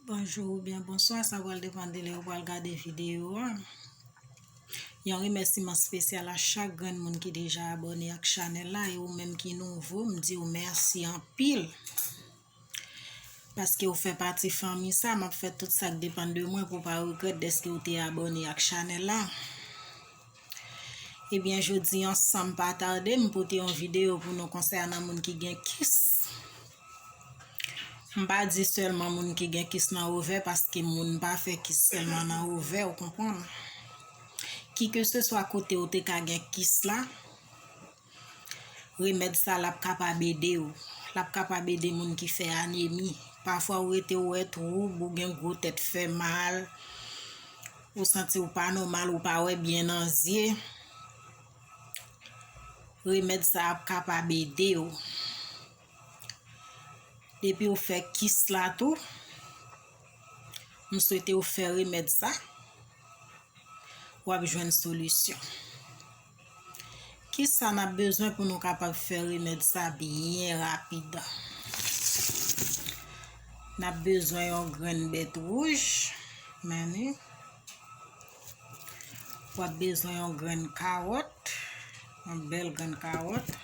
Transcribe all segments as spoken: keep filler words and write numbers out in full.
Bonjou oubyen bonswa, sa pral depann de lè ou pral gade videyo a. Yon remèsiman espesyal a chak grenn moun ki deja abòne ak chanèl la, e ou menm ki nouvo, m di w mèsi anpil. Paske ou fè pati fanmi sa, m ap fè tout sa k depann de mwen pou w pa regrèt dèske ou te abòne ak chanèl la. Ebyen, jodi an, san m pa tade, m pote yon videyo pou nou konsènan moun ki gen kis. M pa di sèlman moun ki gen kis nan ovè, paske moun pa fè kis sèlman nan ovè, ou konprann? Kikeseswa kote ou te ka gen kis la, remèd sa l ap kapab ede w. L ap kapab ede moun ki fè anemi. Pafwa ou rete ou wè twoub, ou gen gwo tèt fè mal, ou santi w pa nòmal, ou pa wè byen nan zye. Remèd sa ap kapab ede w. Depi w fè kis la tou, m swete w fè remèd sa, w ap jwenn solisyon. Kisa n ap bezwen pou nou kapab fè remèd sa byen rapid? N ap bezwen yon grenn bèt wouj, men ni. W ap bezwen yon grenn kawòt, yon bèl grenn kawòt.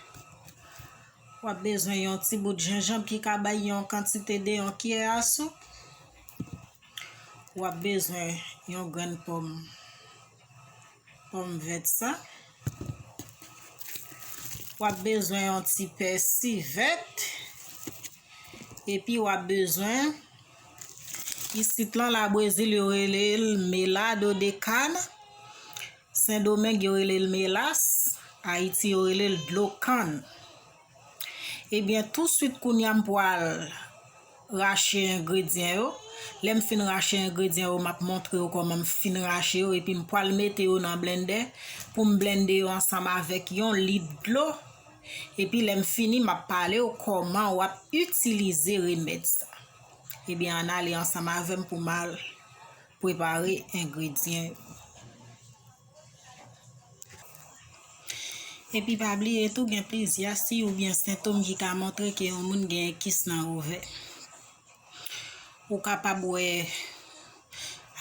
W ap bezwen yon ti bout jenjanm ki ka bay yon kantite de yon kiyè a soup. W ap bezwen yon grenn pòm, pòm vèt sa. W ap bezwen yon ti pèsi vèt. Epi w ap bezwen, isit lan, Labrezil, yo rele l melado de canne. Sendomeng, yo rele l melas. Ayiti, yo rele l dlo kann. Ebyen, touswit kounye a, m pral rache engredyan yo. Lè m fin rache engredyan yo, m ap montre yo kòman m fin rache yo, epi m pral mete yo nan blendè pou m blende yo ansanm avèk yon lit dlo. Epi lè m fini, m ap pale w kòman w ap itilize remèd sa. Ebyen, ann ale ansanm avè m pou m al prepare engredyan yo. Epi pa bliye tou, gen plizyè siy oubyen sentòm ki ka montre ke yon moun gen kis nan ovè. Ou kapab wè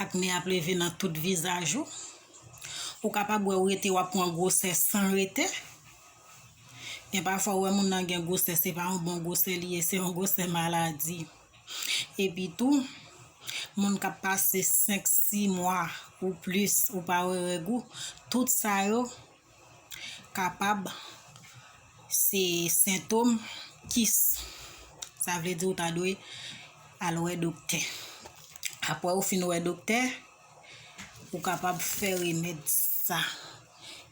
akne ap leve nan tout vizaj ou. Ou kapab wè ou rete w ap pran gwosè san rete. Gen pafwa ou wè moun nan gen gwosè, se pa yon bon gwosè li ye, se yon gwosè maladi. Epi tou, moun k ap pase senk, sis mwa ou plis, ou pa wè règ ou, tout sa yo kapab se sentòm kis. Sa vle di ou ta dwe al wè doktè. Apre ou fin wè doktè, ou kapab fè remèd sa.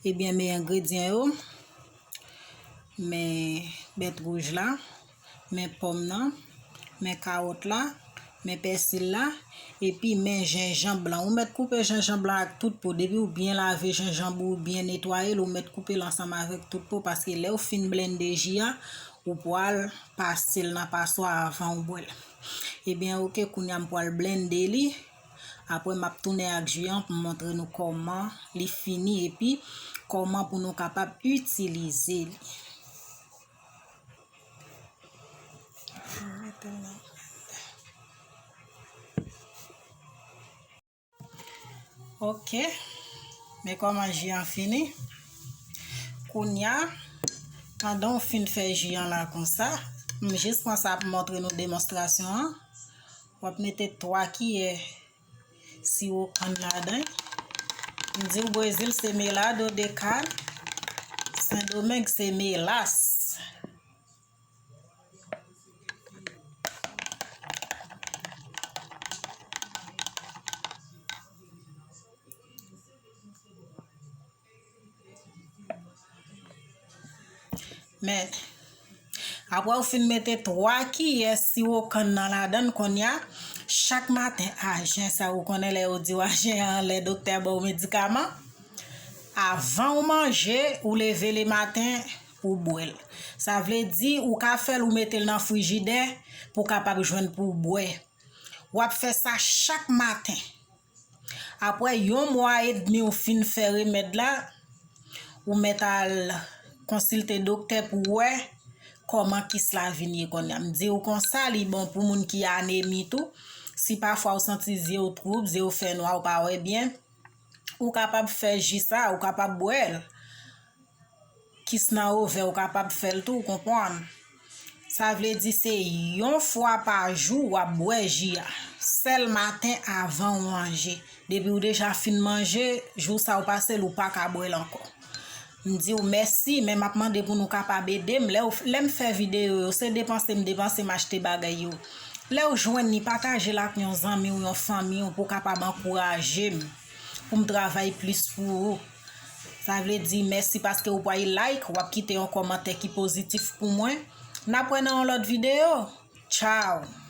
Ebyen, men engredyan yo, men bèt wouj la, men pòm nan, men kawòt la, men pèsi la, epi men jenjanm blan. Ou mèt koupe jenjanm blan ak tout po. Depi ou byen lave jenjanm ou, ou byen netwaye l, ou mèt koupe l ansanm avèk tout po, paske lè ou fin blende ji a, ou pral pase l nan paswa avan ou bwè l. Ebyen, oke, kounye a m pral blende li. Apre, m ap tounen ak ji an pou m montre nou kòman li fini epi kòman pou nou kapab itilize li. Mete l nan blendè. Oke. Men kòman ji an fini. Kounye a, pandan w fin fè ji an la konsa, m jis pran sa pou montre nou demonstrasyon an. W ap mete twa kiyè siwo kann ladan. M di w Brezil se melado de canne, Sendomeng se melas. Men, apre w fin mete twa kiyè siwo kann nan ladan l, kounye a, chak maten, ajen sa, ou konnen lè yo di w ajen an, lè doktè ba w medikaman, avan w manje, ou leve lematen, ou bwè l. Sa vle di, ou ka fè l, ou mete l nan frijidè pou w kapab jwenn pou w bwè. W ap fè sa chak maten. Apre yon mwa edmi ou fin fè remèd la, ou mèt al konsilte doktè pou w wè kòman kis la vin ye kounye a. M di w konsa, li bon pou moun ki anemi tou. si pafwa ou santi zye w twoub, zye w fè nwa, ou pa wè byen, ou kapab fè ji sa, ou kapab bwè l. Kis nan ovè, ou kapab fè l tou, ou konprann? Sa vle di se yon fwa pa jou w ap bwè ji a. Sèl maten avan w manje. Depi w deja fin manje, jou sa w pase l, ou pa ka bwè l ankò. M di w mèsi, men m ap mande pou nou kapab ede m. Lè w, lè m fè videyo yo, se depanse m depanse m achte bagay yo. Lè w jwenn li, pataje l ak yon zanmi w, yon fanmi w pou w kapab ankouraje m, pou m travay plis pou ou. Sa vle di mèsi paske w pral like, w ap kite yon kòmantè ki pozitif pou mwen. N ap wè nan yon lòt videyo. Tchao!